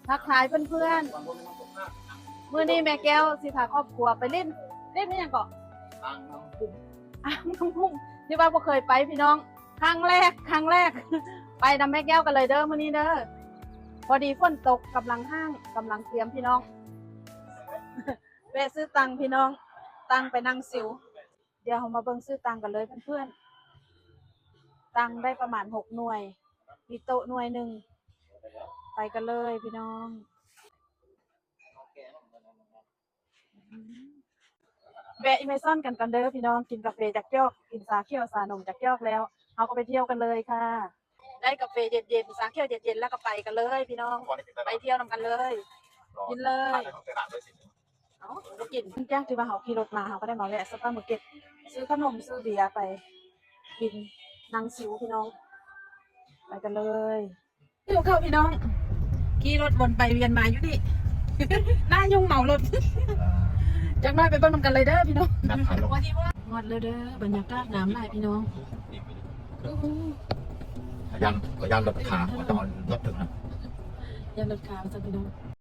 ທັກທາຍເພື່ອນໆ ມື້ນີ້ແມ່ແກ້ວຊິພາຄອບຄົວໄປຫຼິ້ນ ຫຼິ້ນອີ່ຫຍັງເກາະ? ອ່າງນ້ຳພຸ້ງ ອ່າງນ້ຳພຸ້ງ ທີ່ວ່າບໍ່ເຄີຍໄປພີ່ນ້ອງ ຄັ້ງແລກ ຄັ້ງແລກ ໄປນຳແມ່ແກ້ວກັນເລີຍເດີມື້ນີ້ເດີ. ພໍດີຝົນຕົກ ກຳລັງຫ້າງ ກຳລັງກຽມພີ່ນ້ອງ ແວະຊື້ຕັງພີ່ນ້ອງ ຕັງໄປນັ່ງຊິວ. ດຽວເຮົາມາເບິ່ງຊື້ຕັງກັນເລີຍເພື່ອນໆ ຕັງໄດ້ປະມານຫົກໜ່ວຍ ມີໂຕະໜ່ວຍໜຶ່ງ ໄປກັນເລີຍພີ່ນ້ອງ. ແວະອີເມຊອນກັນກ່ອນເດີພີ່ນ້ອງ ກິນກາເຟຈັກຈອກ ກິນຊາຂຽວຊານົມຈັກຈອກແລ້ວ ເຮົາກໍໄປທ່ຽວກັນເລີຍຄ່ະ. ໄດ້ກາເຟເຢັນໆ ຊາຂຽວເຢັນໆ ແລ້ວກໍໄປກັນເລີຍພີ່ນ້ອງ ໄປທ່ຽວນຳກັນເລີຍ ກິນເລີຍ. ເອົາ ບໍ່ກິນ ຫຼັງຈາກທີ່ວ່າເຮົາຂີ່ລົດມາ ເຮົາກໍໄດ້ມາແວະຊຸບເປີມາເກັດ ຊື້ຂະໜົມຊື້ເບຍໄປກິນ ນັ່ງຊິວພີ່ນ້ອງ ໄປກັນເລີຍ. ຫິວເຂົ້າພີ່ນ້ອງ ຂີ່ລົດວົນໄປວຽນມາຢູ່ນີ້ ໜ້າຍຸ່ງເມົາລົດ ຈັກໜ້ອຍໄປເບິ່ງນຳກັນເລີຍເດີພີ່ນ້ອງ. ຮອດແລ້ວເດີ ບັນຍາກາດງາມຫຼາຍພີ່ນ້ອງ. ໂອ້ໂຫ ຢ້ານ ກໍຢ້ານລົດຄາ ບໍ່ຕ້ອງເອົາລົດເຖິງນະ ຢ້ານລົດຄາວ່າຊັ້ນພີ່ນ້ອງ.